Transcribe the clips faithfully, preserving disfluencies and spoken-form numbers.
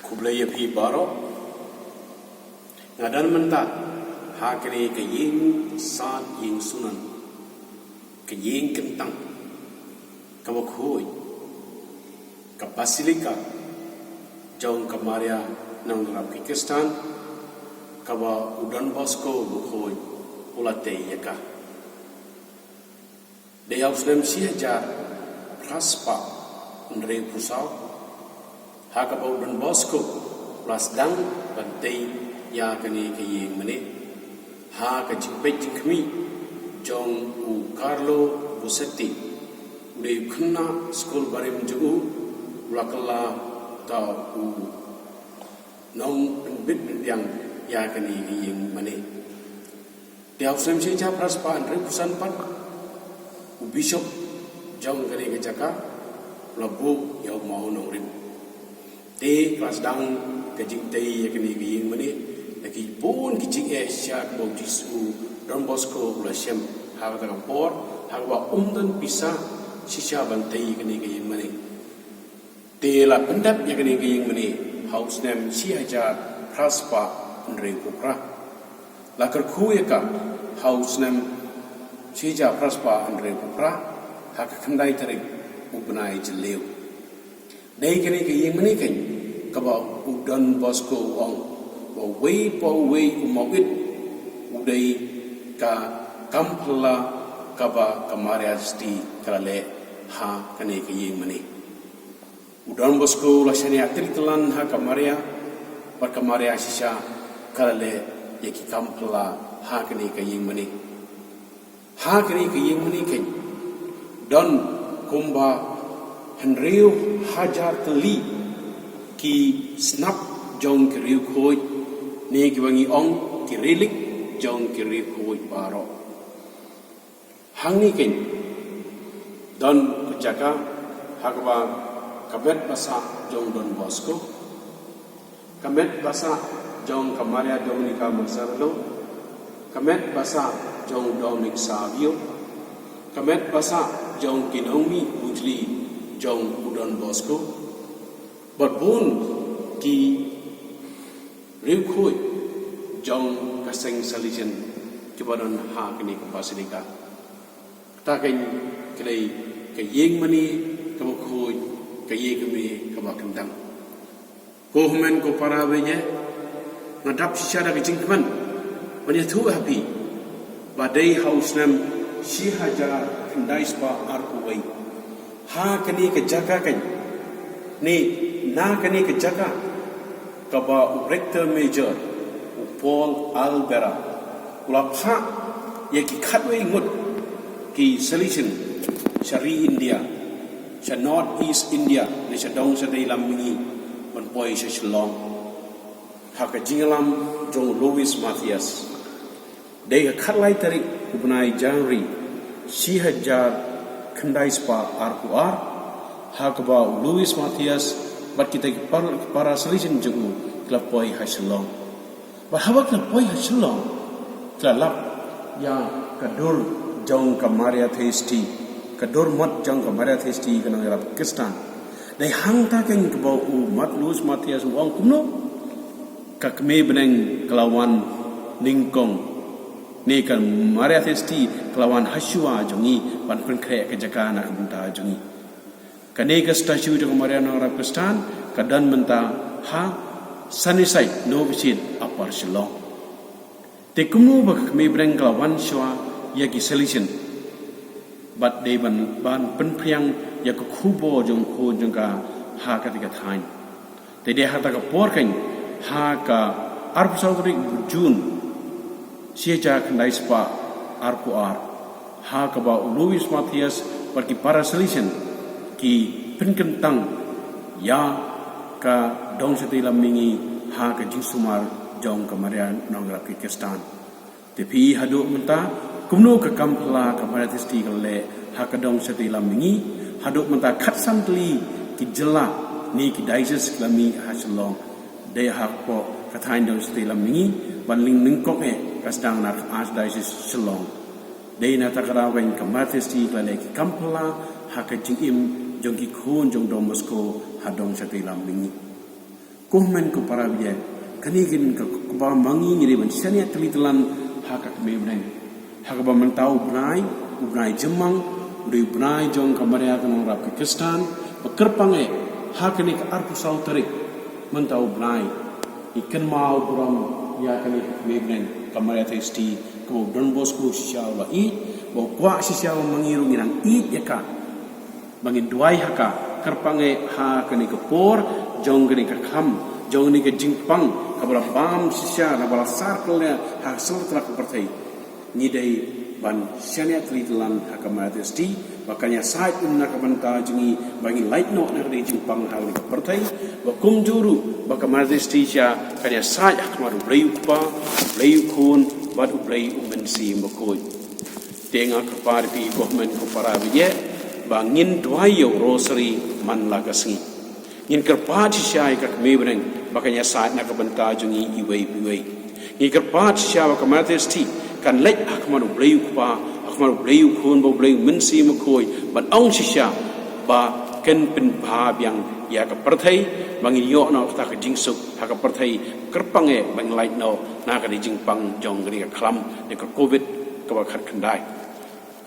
Khublei ïa phi baroh. Nga don mynta ha kane ka ïing san ïing sunan, ka ïing kyntang kaba khuid, ka Basilica jong ka Maria Nongrap ki Khristan, kaba u Don Bosco Bakhuid u la tei ïa ka. Dei ha u snem shi hajar phra spah hynriewphew saw ha kaba u Don Bosco u la sdang ban tei ïa kane ka ïing mane ha ka jingpeit jingkhmih jong u Carlo Bossetti, u dei u khynnah skul barim jong u, u la kylla ta u nongpynbit pynbiang ïa kane ka ïing mane. Te ha u snem shi hajar phra spah hynriewphew san pat u bishop jong kane ka jaka u la buh ïa u mawnongrim. Te ka la sdang ka jingtei ïa kane ka ïing mane da ki bun ki jingeh shisha kaba u Jisu Don Bosco u la shem ha kata ka por, ha kaba um don pisa shisha ban tei ïa kane ka ïing mane. Te la pyndep ïa kane ka ïing mane ha u snem shi hajar phra spah hynriewphew phra. La kyrkhu ïa ka ha u snem shi hajar phra spah hynriewphew phra ha ka khyndai tarik u bnai Jylliew. Dei kane ka ïing mane keiñ kaba u Don Bosco u ong ba uwei pa uwei u mawit u dei ka kam phylla kaba ka Maria Theisti ka la leh ha kane ka ïing mane. U Don Bosco u la shaniah tylli tyllan ha ka Maria, bad ka Maria shisha ka la leh ïa ki kam phylla ha kane ka ïing mane. Ha kane ka ïing mane keiñ don kumba hynriew hajar tylli ki snap jong ki riewkhuid, ne kiba ngi ong ki relic jong ki riewkhuid baroh. Hangne keiñ don ka jaka ha kaba ka met ba sah jong Don Bosco, ka met ba sah jong ka Maria Dominica Mazzarello, ka met ba sah jong Dominic Savio, ka met ba sah jong ki nongmih bujli jong u Don Bosco, bad bun ki riewkhuid jong ka seng Salesian kiba don ha kane ka Basilica. Kata keiñ ka dei ka ïing mane kaba khuid, ka ïing mane kaba kyntang. Ko hynmen ko para bangeit, nga dap shisha da ka jingkmen ban ïathuh ha phi ba dei ha u snem shi hajar khyndai spah arphew wei ha kane ka jaka keiñ, ne na kane ka jaka, kaba u Rector Major u Paul Albera u la phah ïa ki khatwei ngut ki Salesian sha ri India, sha North East India, ne sha dong shatei lam mihngi ban poi sha Shillong ha ka jingïalam jong u Louis Mathias. Dei ka khatlai tarik u bnai January shi hajar khyndai spah arphew ar ha kaba u Louis Mathias bad kita ki par-, para Salesian jong u ki la poi ha Shillong. Bad haba ki la poi ha Shillong ki la lap ïa ka dur jong ka Maria Theisti, ka dur mot jong ka Maria Theisti ka nongïarap Khristan. Dei hangta keiñ kaba u Mat-, Louis Mathias u ong kumno ka kmie bneng ka la wan nyngkong, ne ka Maria Theisti ka la wan ha shuwa jong ngi ban pynkhreh ka jaka na ka bynta jong ngi. Kane ka statue jong ka Maria Nongrap Khristan ka don mynta ha Sunnyside Novitiate, Upper Shillong. Te kumno ba ka kmie bneng ka la wan shuwa ïa ki Salesian bad dei ban, ban pynphriang ïa ka khubor jong u khun jong ka ha kata ka thaiñ. Te dei ha kata ka por keiñ, ha ka arphew saw tarik u June shi hajar khyndai spah arphew ar, ha kaba u Louis Mathias bad ki para Salesian ki pynkyntang ïa ka dong shatei lam mihngi ha ka jingsumar jong ka Maria Nongrap ki Khristan. Te phi haduh mynta, kumno ka kam phylla ka Maria Theisti ka la leh ha ka dong shatei lam mihngi? Haduh mynta khatsan tylli ki jylla ne ki diocese ki la mih ha Shillong. Dei hapoh ka thaiñ dong shatei lam mihngi, bad lyngkot eh ka sdang na ka Archdiocese Shillong. Dei na kata ka daw keiñ ka Maria Theisti ka la leh ki kam phylla ha ka jingim jong ki khun jong Don Bosco ha dong shatei lam mihngi. Ko hynmen ko para bangeit, kane ka dei ka kaba ma ngi ngi dei ban shaniah tylli tyllan ha ka kmie bneng. Ha kaba mynta u bnai, u bnai Jymmang, u dei u bnai jong ka Maria ka nongrap ka Khristan, ba kyrpang eh, ha kane ka arphew saw tarik, mynta u bnai. Ngi kynmaw burom ïa kane ka kmie bneng, ka Maria Theisotti, kaba u Don Bosco shisha u la ïeit, ba u kwah shisha ba ma ngi ruh ngin nang ïeit ïa ka. Ba ngin duwai ha ka, kyrpang eh ha kane ka por, jong kane ka khlam, jong kane ka jingpang, kaba la bam shisha, naba la sar kylliang, ha sla tla ka pyrthei. Ngi dei ban shaniah tylli tyllan ha ka Maria Theisotti, ba kan ïasaid na ka bynta jong ngi, ba ngin lait noh na kane ka jingpang ha kane ka pyrthei, ba kumjuh ruh, ba ka Maria Theisotti shisha, kan ïasaid ha khmat u Blei u Kpa, u Blei u Khun, bad u Blei u Mynsiem Bakhuid. Te nga kyrpad ïa phi ko hynmen ko para bangeit, ba ngin duwai ïa u rosary man la ka sngi. Ngin kyrpad shisha ïa ka kmie bneng, ba kan ïasaid na ka bynta jong ngi iwei pa iwei. Ngin kyrpad shisha ba ka Maria Theisotti, kan leit ha khmat u Blei u Kpa, ha khmat u Blei u Khun, bad u Blei u Mynsiem Bakhuid, ban ong shisha, ba kan pynbha biang ïa ka pyrthei, ba ngin ïoh noh kata ka jingsuk, ha ka pyrthei, kyrpang eh, ba ngin lait noh, na kane ka jingpang, jong kane ka khlam, ïa ka covid, kaba khatkhyndai.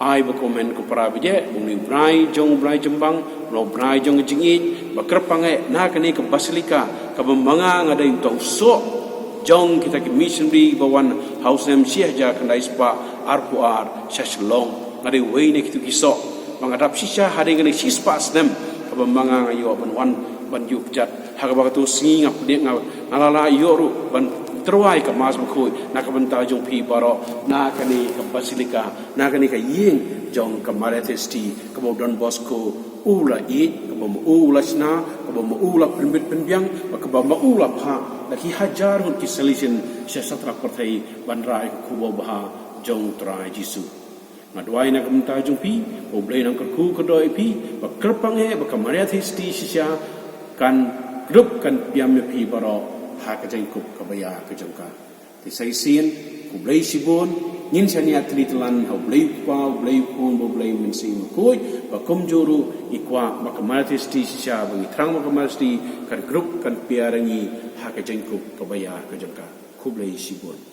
Ai ba ko hynmen ko para bangeit, ba une u bnai jong u bnai Jymmang, ba une u bnai jong ka jingïeit, ba kyrpang eh, na kane ka basilika, kaba ma nga nga dei uta u soh, jong kita ki missionary ba wan ha u snem shi hajar khyndai spah arphew ar sha Shillong, nga dei uwei na kito ki soh, ba nga dap shisha hadien kane shi spah snem, kaba ma nga nga ïoh ban wan, ban ïuh kjat, ha kaba kato sngi nga pdiang nga, nga la lah ïoh ruh, ban tyrwa ïa ka Mass Bakhuid, na ka bynta jong phi baroh, na kane ka basilika, na kane ka ïing jong ka Maria Theisotti, kaba u Don Bosco u la ïeit, kaba ma u u la shna, kaba ma u u la pynbit pynbiang, bad kaba ma u u la phah, da ki hajar ngut ki Salesian, sha sla tla ka pyrthei, ban rai ka khubor babha, jong u Trai Jisu. Nga duwai na ka bynta jong phi, ba u Blei un nang kyrkhu kyrdoh ïa phi, ba kyrpang eh, ba ka Maria Theisotti shisha, kan kdup kan pdiang ïa phi baroh, ha ka jingkup kaba ïa ka jong ka. Te sa shisien, khublei shibun, ngin shaniah tylli tyllan, ha u Blei u Kpa, u Blei u Khun, bad u Blei u Mynsiem Bakhuid, ba kumjuh ruh, ngi kwah, ba ka Maria Theisotti shisha, ba ngi thrang ba ka Maria Theisotti, kan kdup, kan pdiang ïa ngi, ha ka jingkup kaba ïa ka jong ka. Khublei shibun.